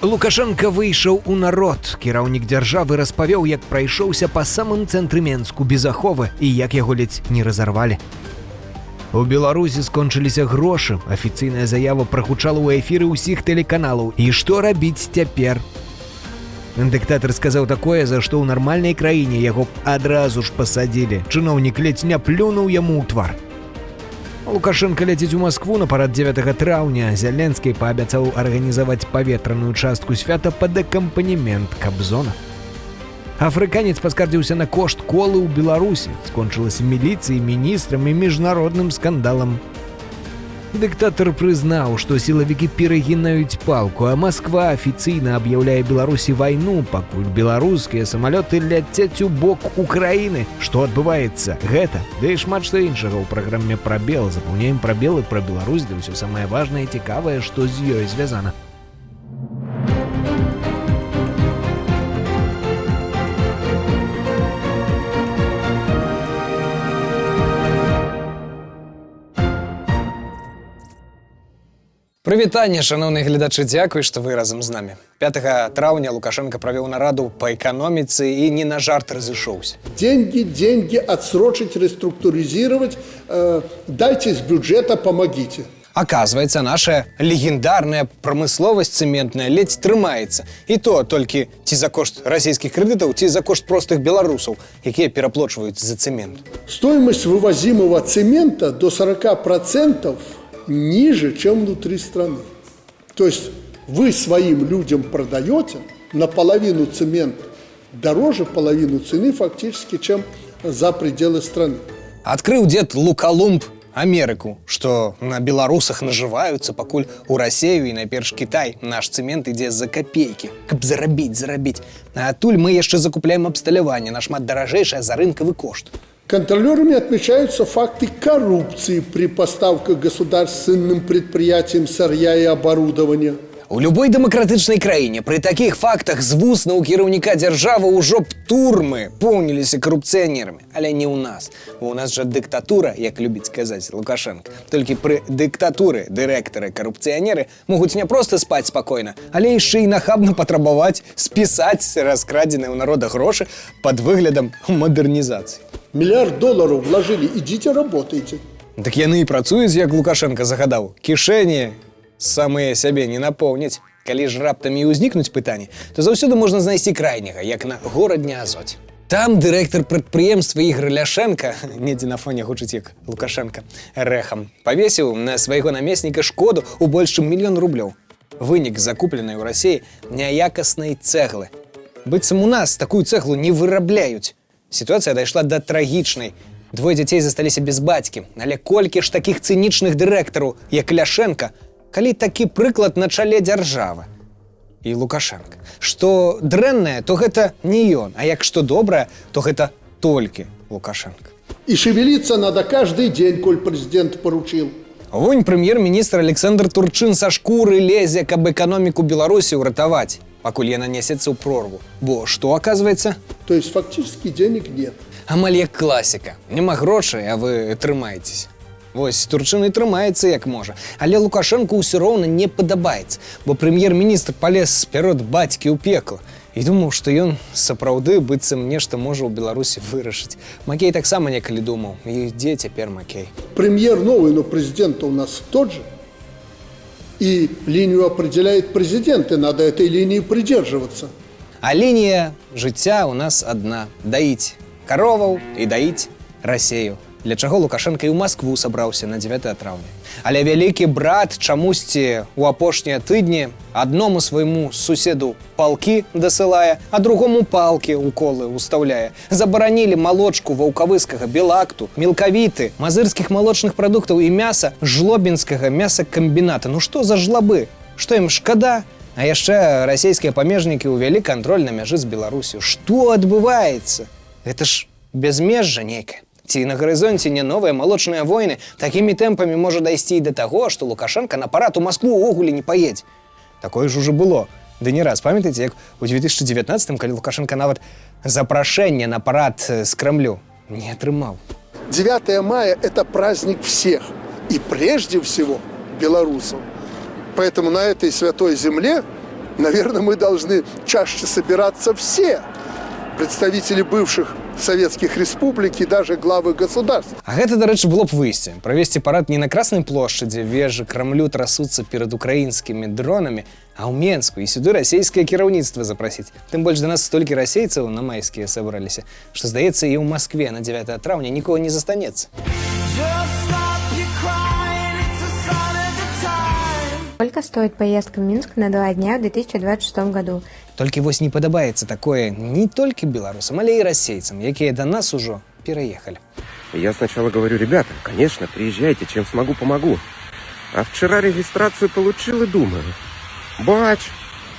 Лукашэнка выйшаў у народ. Кіраўнік дзяржавы распавёў, як прайшоўся па самым цэнтры Менску без аховы і як яго ледзь не разарвалі. У Беларусі скончыліся грошы. Афіцыйная заява прагучала ў эфіры ўсіх тэлеканалаў. І што рабіць цяпер? Дыктатар сказаў такое, за што ў нармальнай краіне яго б адразу ж пасадзілі. Чыноўнік ледзь не плюнуў яму ў твар. Лукашэнка ляціць у Маскву на парад 9 траўня. Зяленскі паабяцаў арганізаваць паветраную частку свята пад акампанемент Кабзона. Афрыканец паскардзіўся на кошт колы ў Беларусі. Скончылася міліцыяй, міністрам і міжнародным скандалам. Дыктатар прызнаў, што сілавікі перагінаюць палку, а Масква афіцыйна аб'яўляе Беларусі вайну, пакуль беларускія самалёты ляцяць у бок Украіны. Што адбываецца? Гэта, ды і шмат што іншага ў праграме «Прабел». Запаўняем прабелы пра Беларусь, ды ўсё самае важнае і цікавае, што з ёй звязана. Прывітанне, шаноўныя гледачы, дзякуй, што вы разам з намі. 5 траўня Лукашэнка правёў нараду па эканоміцы і не на жарт разышоўся. Деньги, деньги, отсрочить, реструктуризировать, дайте с бюджета, помогите. Аказваецца, наша легендарная прамысловасць цэментная ледзь трымаецца. І то толькі ці за кошт расійскіх крэдытаў, ці за кошт простых беларусаў, якія пераплочваюць за цэмент. Стоимость вывозимого цемента до 40% ниже, чем внутри страны. То есть вы своим людям продаете наполовину цемент дороже половину цены фактически, чем за пределы страны. Адкрыў дзед Лукалумб Амерыку, што на беларусах нажываюцца, пакуль у Расею і найперш Кітай наш цэмент ідзе за капейкі, каб зарабіць, зарабіць. А адтуль мы яшчэ закупляем абсталяванне нашмат даражэйшае за рынкавы кошт. Контролерами отмечаются факты коррупции при поставках государственным предприятиям сырья и оборудования. У любой дэмакратычнай краіне пры такіх фактах з вуснаў кіраўніка дзяржавы ўжо б турмы поўніліся карупцыянерамі, але не ў нас. Бо у нас жа дыктатура, як любіць казаць Лукашэнка. Толькі пры дыктатуры дырэктары карупцыянеры могуць не проста спаць спакойна, але яшчэ і нахабна патрабаваць спісаць раскрадзеныя ў народа грошы пад выглядам мадэрнізацыі. Миллиард долларов вложили, идите работайте. Так яны і працуюць, як Лукашэнка загадаў. Кішэні самыя сябе не напоўняць. Калі ж раптам і ўзнікнуць пытанні, то заўсёды можна знайсці крайняга, як на Горадня Азоце. Там дырэктар прадпрыемства Ігар Ляшэнка, недзе на фоне гучыць як Лукашэнка, рэхам, павесіў на свайго намесніка шкоду ў больш чым мільён рублёў. Вынік закупленай у Расіі няякаснай цэглы. Быццам у нас такую цэглу не вырабляюць. Сітуацыя дайшла да трагічнай. Двое дзяцей засталіся без бацькі, але колькі ж такіх цынічных дырэктараў, як Ляшэнка, калі такі прыклад на чале дзяржавы і Лукашэнка. Што дрэннае, то гэта не ён, а як што добрае, то гэта толькі Лукашэнка. И шевелиться надо каждый день, коль президент поручил. Вунь прэм'ер-міністр Аляксандр Турчын са шкуры лезе, каб эканоміку Беларусі ўратаваць, пакуль яна нясецца ў прорву. Бо што аказваецца? То есть фактически денег нет. Амаль як класіка. Няма грошай, а вы трымаецеся. Вось Турчын і трымаецца як можа. Але Лукашэнку ўсё роўна не падабаецца, бо прэм'ер-міністр палез сперод бацькі ў пекла і думаў, што ён сапраўды быццам нешта можа ў Беларусі вырашыць. Макей таксама некалі думаў, і дзе цяпер Макей? Премьер новый, но президент у нас тот же. И линию определяет президент, и надо этой линии придерживаться. А лінія жыцця ў нас адна: даіць кароваў і даіць Расею. Для чаго Лукашэнка і ў Маскву сабраўся на 9 траўня. Але вялікі брат чамусьці ў апошнія тыдні адному свайму суседу палкі дасылае, а другому палкі ў колы ўстаўляе. Забаранілі малочку ваўкавыскага Белакту, Мілкавіты, мазырскіх малочных прадуктаў і мяса жлобінскага мясакамбіната. Ну што за жлабы? Што ім шкада? А яшчэ расійскія памежнікі ўвялі кантроль на мяжы з Беларусю. Што адбываецца? Гэта ж бязмежжа нейкае. Ці на гарызонце не новыя малочныя войны? Такімі тэмпамі можа дайсці і да таго, што Лукашэнка на парад у Маскву увогуле не паедзе. Такое ж ужо было. Ды не раз, памятаеце, як у 2019, калі Лукашэнка нават запрашэнне на парад з Крамлю не атрымаў. 9 мая – это праздник всех. И прежде всего белорусов. Поэтому на этой святой земле Наверное, мы должны чаще собираться все, представители бывших советских республик и даже главы государств. А гэта, дарэчы, было б выйсце. Правесці парад не на Красной плошчы, дзе вежы Крамлю трасуцца перад украінскімі дронамі, а ў Менску, і сюды расійскае кіраўніцтва запрасіць. Тым больш, да нас столькі расейцаў на майскія сабраліся, што, здаецца, і ў Маскве на 9 траўня нікога не застанецца. Just stop your crying, it's a sign of the times. Сколько стоит поездка в Минск на 2 дня в 2026 году? Толькі вось не падабаецца такое не толькі беларусам, але і расейцам, якія да нас ужо пераехалі. Я сначала говорю: «Ребята, конечно, приезжайте, чем смогу, помогу». А вчера регистрацию получил и думаю: бач,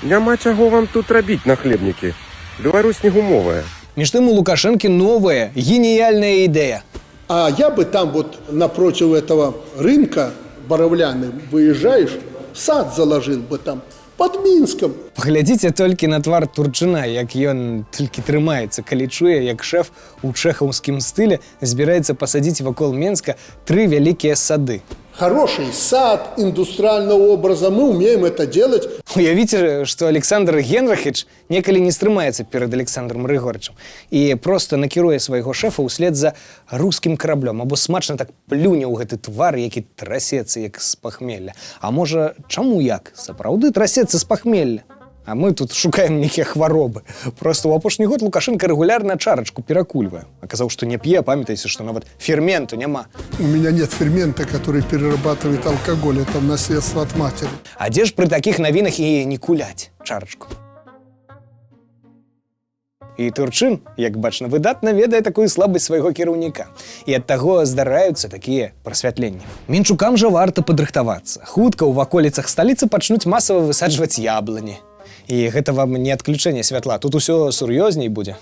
няма чаго вам тут рабіць, нахлебники. Беларусь не гумовая. Між тым, у Лукашэнкі новая геніяльная ідэя. А я бы там вот напротив этого рынка Боровляны выезжаешь, сад заложил бы там, под Минском. Паглядзіце толькі на твар Турчына, як ён толькі трымаецца, калі чуе, як шэф у чэхаўскім стыле збіраецца пасадзіць вакол Менска тры вялікія сады. Хороший сад индустриального образа, мы умеем это делать. Уявіце, што Александр Генрыхіч некалі не стрымаецца перад Александром Рыгорычам і проста накіруе свайго шэфа ўслед за рускім караблём або смачна так плюне ў гэты твар, які трасецца, як з пахмелля. А можа, чаму як? Сапраўды трасецца з пахмелля. А мы тут шукаем нейкія хваробы. Просто ў апошні год Лукашэнка рэгулярна чарачку перакульвае. А казаў, што не п'е, памятаеце, што нават ферменту няма. У меня нет фермента, который перерабатывает алкоголь. Это наследство от матери. А дзе ж пры такіх навінах і не куляць чарачку? І Турчын, як бачна, выдатна ведае такую слабасць свайго кіраўніка. І ад таго здараюцца такія прасвятленні. Мінчукам жа варта падрыхтавацца. Хутка ў ваколіцах сталіцы пачнуць масава высаджваць яблыні. І гэта вам не адключэнне святла, тут усё сур'ёзней будзе.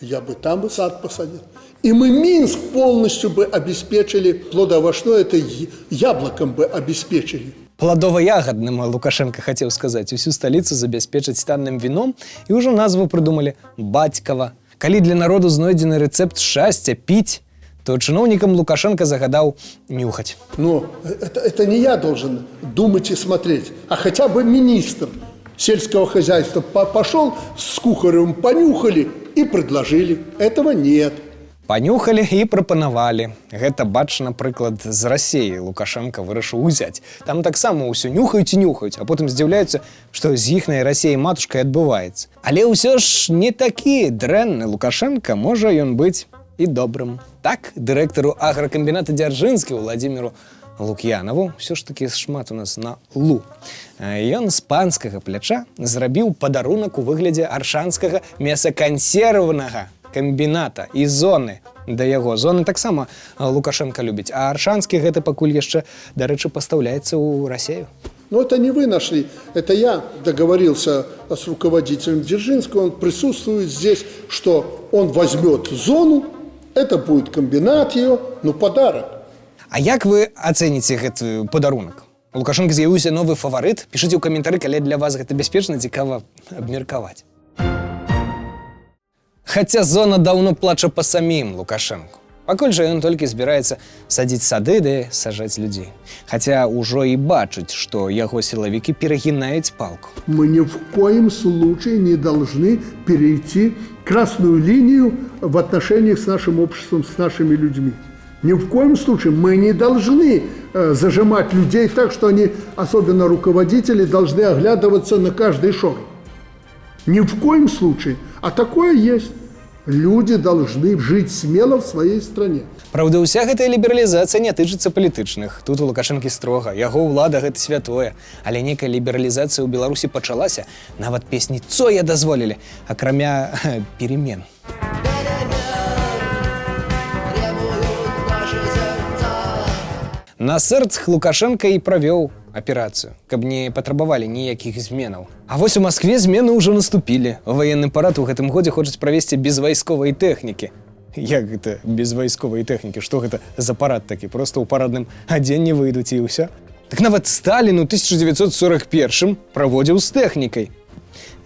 Я бы там бы сад посадил. И мы Минск полностью бы обеспечили плодоовощной, это яблоком бы обеспечили. Пладова-ягадным, Лукашэнка хацеў сказаць, усю сталіцу забяспечыць танным віном, і ўжо назву прыдумалі: Бацькава. Калі для народу знойдзены рэцэпт шчасця — піць, то чыноўнікам Лукашэнка загадаў нюхаць. Но это не я должен думать и смотреть, а хотя бы министр сельского хозяйства пошел с Кухаревым, понюхали и предложили. Этого нет. Панюхалі і прапанавалі. Гэта, бачна, прыклад з Расеі Лукашэнка вырашыў узяць. Там таксама ўсё нюхаюць і нюхаюць, а потым здзіўляюцца, што з іхнай Расеяй матушкай адбываецца. Але ўсё ж не такі дрэнны Лукашэнка, можа ён быць і добрым. Так, дырэктару агракамбіната «Дзяржынскі» Уладзіміру Лук'янаву, ўсё ж такі шмат у нас на лу. Ён з панскага пляча зрабіў падарунак у выглядзе Аршанскага мясакансервнага камбіната і зоны да яго. Зоны таксама Лукашэнка любіць, а Аршанскі гэты пакуль яшчэ, дарэчы, пастаўляецца ў Расею. Но это не вы нашли, это я договорился с руководителем Дзержинского, он присутствует здесь, что он возьмет зону, это будет комбинат ее, ну, подарок. А як вы ацэніце гэты падарунак? У Лукашэнкі з'явіўся новы фаварыт. Пішыце ў каментары, калі для вас гэта бяспечна, цікава абмеркаваць. Хаця зона даўно плача па самім Лукашэнку. Пакуль жа ён толькі збіраецца садзіць сады ды сажаць людзей. Хаця ўжо і бачыць, што яго сілавікі перагінаюць палку. Мы ни в коем случае не должны перейти красную линию в отношениях с нашим обществом, с нашими людьми. Ни в коем случае мы не должны зажимать людей так, что они, особенно руководители, должны оглядываться на каждый шорох. Ни в коем случае. А такое есть. Люди должны жить смело в своей стране. Праўда, ўся гэтая лібералізацыя не тычыцца палітычных. Тут у Лукашэнкі строга, яго ўлада — гэта святое. Але некая лібералізацыя ў Беларусі пачалася, нават песні Цоя дазволілі, акрамя перемен. Требуют наши сердца. На сэрцах Лукашэнка і правёў аперацыю, каб не патрабавалі ніякіх зменаў. А вось у Маскве змены ўжо наступілі. Ваенны парад у гэтым годзе хочуць правесці без вайсковай тэхнікі. Як гэта без вайсковай тэхнікі? Што гэта за парад такі? Просто ў парадным адзенні выйдуць, і ўсё. Так нават Сталін у 1941 праводзіў з тэхнікай.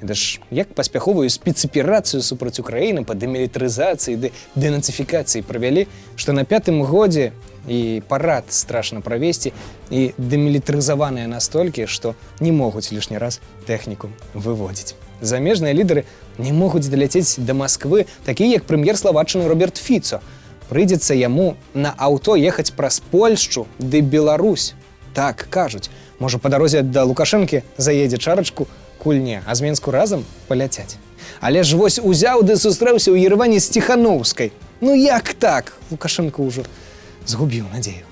Это ж як паспяховую спецаперацыю супраць Украіны па дэмілітарызацыі ды дэнацыфікацыі правялі, што на пятым годзе І парад страшна правесці і дэмілітарызаваныя настолькі, што не могуць лішні раз тэхніку выводзіць. Замежныя лідары не могуць даляцець да Масквы, такія як прэм'ер Славаччыны Роберт Фіцо. Прыйдзецца яму на аўто ехаць праз Польшчу ды Беларусь. Так кажуць, можа, па дарозе да Лукашэнкі заедзе чарачку кульне, а з Менску разам паляцяць. Але ж вось узяў ды сустрэўся ў Ереване з Ціханаўскай. Ну як так? Лукашэнка ўжо згубіў надзею.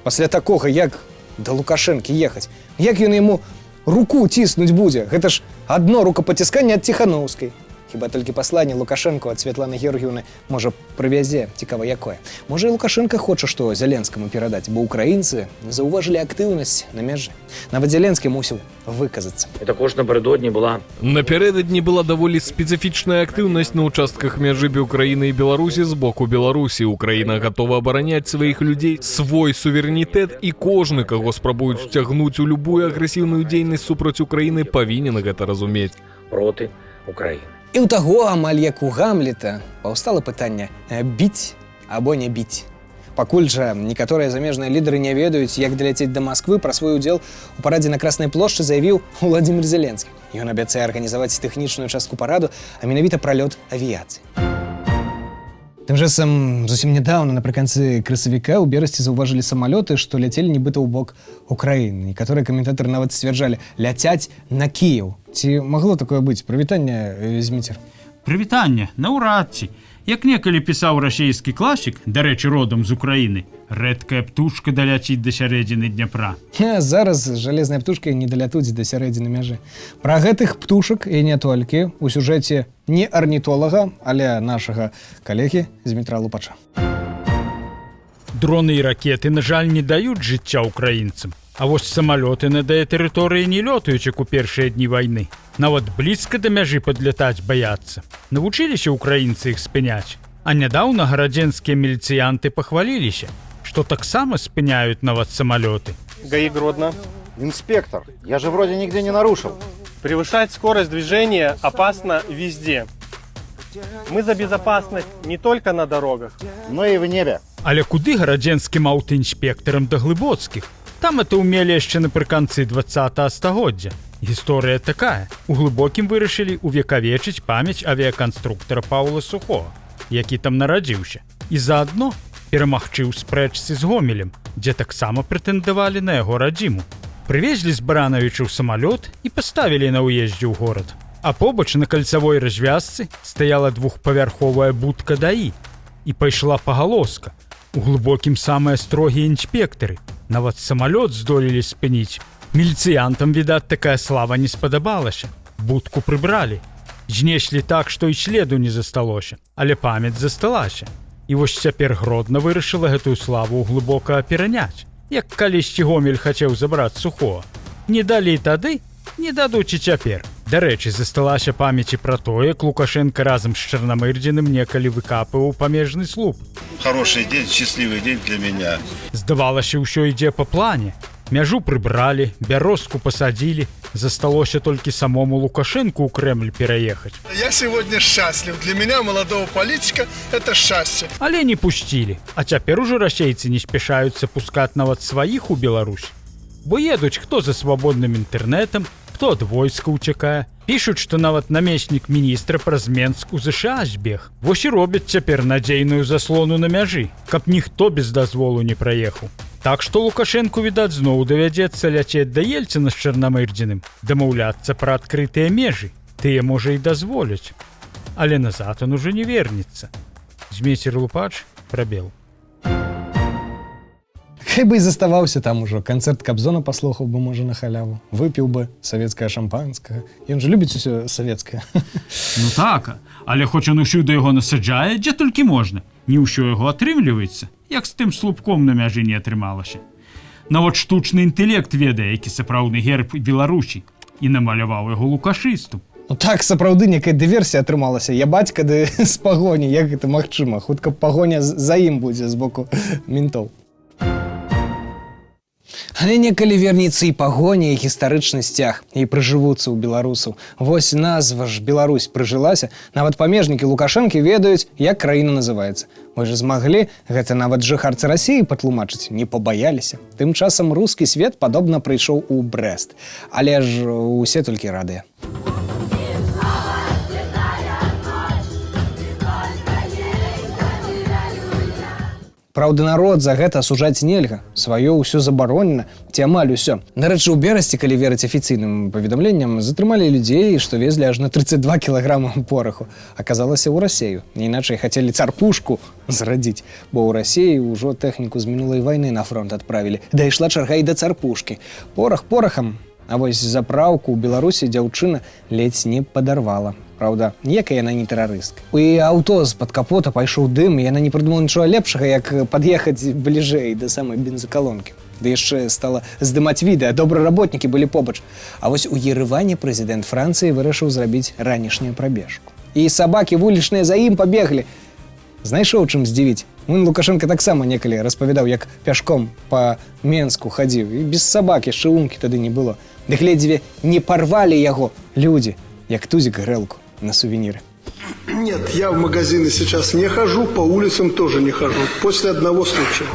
Пасля такога, як да Лукашэнкі ехаць, як ён яму руку ціснуць будзе? Гэта ж адно рукапацісканне ад Ціханаўскай. Хіба толькі пасланне Лукашэнку ад Святланы Георгіўны можа прывязе, цікава якое. Можа, і Лукашэнка хоча што Зяленскаму перадаць, бо ўкраінцы заўважылі актыўнасць на мяжы. Нават Зяленскі мусіў выказацца. І також напередодні була Напярэдадні была даволі спецыфічная актыўнасць на ўчастках мяжы Украіны і Беларусі з боку Беларусі. Украіна гатова абараняць сваіх людзей, свой суверэнітэт і кожны, каго спрабуюць уцягнуць у любую агрэсіўную дзейнасць супраць Украіны, павінен гэта разумець. Проти України. І ў таго, амаль як у Гамлета, паўстала пытанне: біць або не біць. Пакуль жа некаторыя замежныя лідары не ведаюць, як даляцець да Масквы, пра свой удзел у парадзе на Краснай плошчы заявіў Уладзімір Зеленскі. Ён абяцае арганізаваць тэхнічную частку параду, а менавіта пралёт авіяцыі. Тым часам зусім нядаўна, напрыканцы красавіка, ў Берасці заўважылі самалёты, што ляцелі нібыта ў бок Украіны. Некаторыя каментатары нават сцвярджалі: ляцяць на Кіеў. Ці магло такое быць? Прывітанне, Зміцер. Прывітанне, наўрад ці. Як некалі пісаў расійскі класік, дарэчы, родам з Украіны, рэдкая птушка даляціць да сярэдзіны Дняпра. Ха, зараз жалезнай птушкай не далятуць да сярэдзіны мяжы. Пра гэтых птушак і не толькі у сюжэце не арнітолага, але нашага калегі Змітра Лупача. Дроны і ракеты, на жаль, не даюць жыцця украінцам. А вось самалёты на дае тэрыторыі не лётаюць, як у першыя дні вайны. Нават блізка да мяжы падлятаць баяцца. Навучыліся украінцы іх спыняць. А нядаўна гарадзенскія міліцыянты пахваліліся, што таксама спыняюць нават самалёты. ГАИ Гродно. Инспектор, я же вроде нигде не нарушил. Превышать скорость движения опасно везде. Мы за безопасность не только на дорогах, но и в небе. Але куды гарадзенскім аўтаінспектарам да глыбоцкіх? Там это умелі яшчэ напрыканцы 20 стагоддзя. Гісторыя такая. У Глыбокім вырашылі увекавечыць памяць авіяканструктара Паўла Сухога, які там нарадзіўся. І заадно перамагчы ў спрэчцы з Гомелем, дзе таксама прэтэндавалі на яго радзіму. Прывезлі з Баранавічаў самалёт і паставілі на ўездзе ў горад. А побач на кальцавой развязцы стаяла двухпавярховая будка ДАІ. І пайшла пагалоска. У Глыбокім самыя строгія інспектары. Нават самалёт здолелі спыніць. Міліцыянтам, відаць, такая слава не спадабалася. Будку прыбралі. Знеслі так, што і следу не засталося, але памяць засталася. І вось цяпер Гродна вырашыла гэтую славу глыбока пераняць. Як калісьці Гомель хацеў забраць Сухого. Не далі тады, не дадуць і цяпер. Дарэчы, засталася памяць і пра тое, як Лукашэнка разам з Чарнамырдзіным некалі выкапываў памежны слуп. Хороший день, счастливый день для меня. Здавалася, ўсё ідзе па плане. Мяжу прыбралі, бярозку пасадзілі, засталося толькі самому Лукашэнку ў Крэмль пераехаць. Я сегодня счастлив. Для меня, молодого политика, это счастье. Але не пусцілі. А цяпер ужо расейцы не спяшаюцца пускаць нават сваіх у Беларусь. Бо едуць хто за свабодным інтэрнэтам, хто ад войска ўцякае. Пішуць, што нават намеснік міністра праз Менск у ЗША збег. Вось і робяць цяпер надзейную заслону на мяжы, каб ніхто без дазволу не праехаў. Так што Лукашэнку, відаць, зноў давядзецца ляцець да Ельцына з Чарнамырдзіным, дамаўляцца пра адкрытыя межы. Тыя, можа, і дазволяць. Але назад он уже не вернецца. Зміцер Лупач, прабел. Хай бы і заставаўся там ужо, канцэрт Кабзона паслухаў бы, можа, на халяву, выпіў бы савецкае шампанскага. Ён жа любіць усё савецкае. Ну так, але хоць он усюды яго насаджае, дзе толькі можна. Не ўсё яго атрымліваецца, як з тым слупком на мяжы не атрымалася. Нават штучны інтэлект ведае, які сапраўдны герб Беларусі, і намаляваў яго лукашысту. Ну так, сапраўды некая дыверсія атрымалася. Я бацька ды з пагоні, як гэта магчыма? Хутка пагоня за ім будзе з боку ментоў. Але некалі вернецца і Пагоня, і гістарычны сцяг, і прыжывуцца ў беларусаў. Вось назва ж Беларусь прыжылася, нават памежнікі Лукашэнкі ведаюць, як краіна называецца. Мы ж змаглі гэта нават жыхарцы Расіі патлумачыць, не пабаяліся. Тым часам рускі свет падобна прыйшоў у Брэст. Але ж усе толькі радыя. Праўда, народ за гэта асужаць нельга. Сваё ўсё забаронена, ці амаль усё. Дарэчы, у Берасці, калі верыць афіцыйным паведамленням, затрымалі людзей, што везлі аж на 32 кілаграма пораху. Аказалася, ў Расею. Не іначай хацелі царпушку зрадзіць, бо ў Расеі ўжо тэхніку з мінулай вайны на фронт адправілі. Дайшла чарга і да царпушкі. Порах порахам, а вось запраўку ў Беларусі дзяўчына ледзь не падарвала. Праўда, ніякая яна не тэрарыстка. У яе аўто з-пад капота пайшоў дым, і яна не прыдумала нічога лепшага, як пад'ехаць бліжэй да самай бензакалонкі. Ды яшчэ стала здымаць відэа, добраработнікі былі побач. А вось у Ерыване прэзідэнт Францыі вырашыў зрабіць ранішнюю прабежку. І сабакі вулічныя за ім пабеглі. Знайшоў чым здзівіць. Вон Лукашэнка таксама некалі распавядаў, як пяшком па Менску хадзіў. І без сабак яшчэ умкі тады не было. Дык ледзьве не парвалі яго людзі, як тузік грэлку на сувеніры. Нет, я в магазины сейчас не хожу, по улицам тоже не хожу. После одного случая.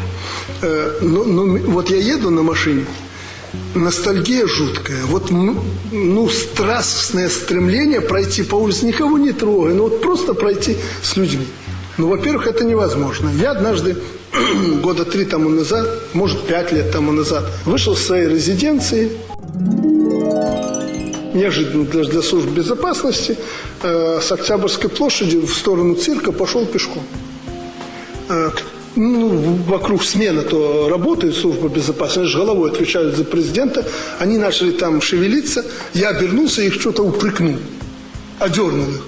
Ну, вот я еду на машине, ностальгия жуткая. Вот, ну, страстное стремление пройти по улице, никого не трогая, ну вот просто пройти с людьми. Ну, во-первых, это невозможно. Я однажды, года 3 тому назад, может, 5 лет тому назад, вышел из своей резиденции, неожиданно для служб безопасности, с Октябрьской площади в сторону цирка пошел пешком. Ну, вокруг смена то работает служба безопасности, они же головой отвечают за президента. Они начали там шевелиться, я обернулся, их что-то упрекнул, одернул их.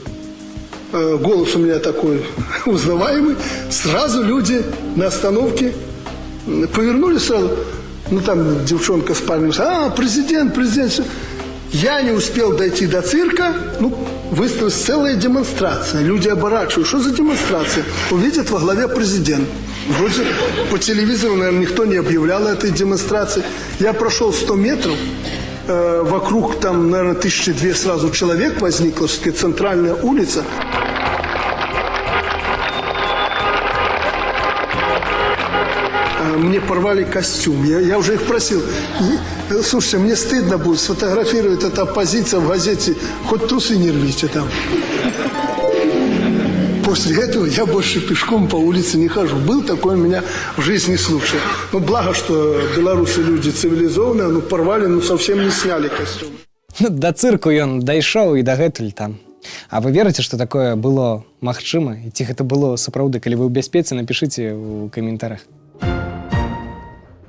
Голос у меня такой узнаваемый. Сразу люди на остановке повернулись сразу. Ну, там девчонка с парнем, а, президент, президент. Всё. Я не успел дойти до цирка, ну, выстроилась целая демонстрация. Люди оборачивают. Что за демонстрация? Увидят, во главе президент. Вроде по телевизору, наверное, никто не объявлял этой демонстрации. Я прошел 100 метров, вокруг там, наверное, тысячи две сразу человек возникло, все-таки центральная улица. Мне порвали костюм. Я уже их просил. Слушайте, мне стыдно будет, сфотографирует эта оппозиция в газете. Хоть трусы не рвите там. После этого я больше пешком по улице не хожу. Был такой у меня в жизни случай. Ну, благо, что белорусы люди цивилизованные, ну, порвали, ну, совсем не сняли костюм. Ну, да цырку ён дайшоў і дагэтуль там. А вы верыце, што такое было магчыма? І ці гэта было сапраўды, калі вы ў бяспецы, напішыце ў каментарах.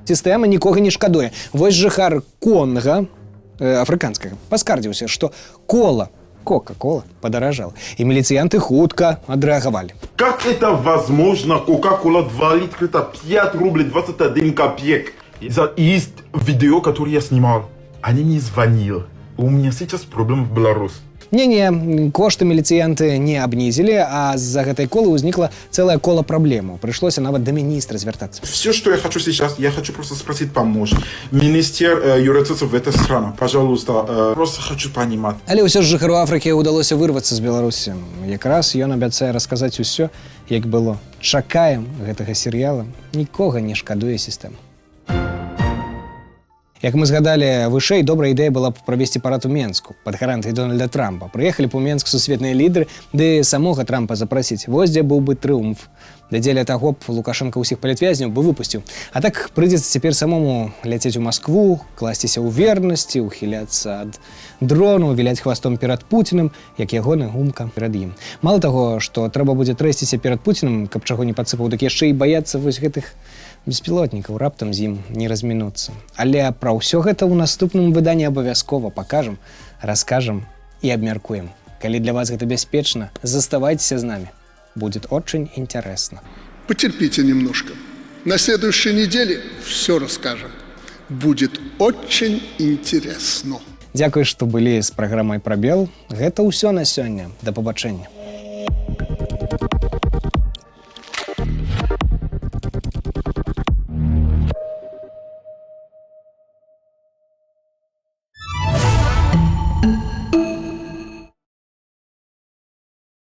Сістэма нікога не шкадуе. Вось жыхар Конга, афрыканскага, паскардзіўся, што кола, Кока-кола падаражала. І міліцыянты хутка адрэагавалі. Как это возможно? Кока-кола 2 литра, это 5 рублей 21 копеек. Есть видео, которое я снимал. Они мне звонили. У меня сейчас проблема в Беларуси. Не-не, кошты міліцыянты не абнізілі, а з-за гэтай колы ўзнікла цэлае кола праблемаў. Прыйшлося нават да міністра звяртацца. Все, что я хочу сейчас, я хочу просто спросить помочь. Министр юридических в этой стране, пожалуйста, просто хочу понимать. Але ўсё ж жыхару Афрыкі ўдалося вырвацца з Беларусі. Якраз ён абяцае расказаць усё, як было. Чакаем гэтага серыяла. Нікога не шкадуе сістэма. Як мы згадалі вышэй, добрая ідэя была б правесці парад у Менску пад гарантыяй Дональда Трампа. Прыехалі б у Менск сусветныя лідары, ды самога Трампа запрасіць. Вось дзе быў бы трыумф. Да дзеля таго б Лукашэнка ўсіх палітвязняў бы выпусціў. А так прыйдзецца цяпер самому ляцець у Маскву, класціся ў вернасці, ухіляцца ад дрону, віляць хвастом перад Пуціным, як ягоны гумка перад ім. Мала таго, што трэба будзе трэсціся перад Пуціным, каб чаго не падсыпаў, дык яшчэ і баяцца вось гэтых беспілотнікаў, раптам з ім не размінуцца. Але пра ўсё гэта ў наступным выданні абавязкова пакажам, раскажам і абмяркуем. Калі для вас гэта бяспечна, заставайцеся з намі. Будет очень интересно. Потерпите немножко. На следующей неделе все расскажем. Будет очень интересно. Дзякуй, што былі з праграмай «Прабел». Гэта ўсё на сёння. Да пабачэння.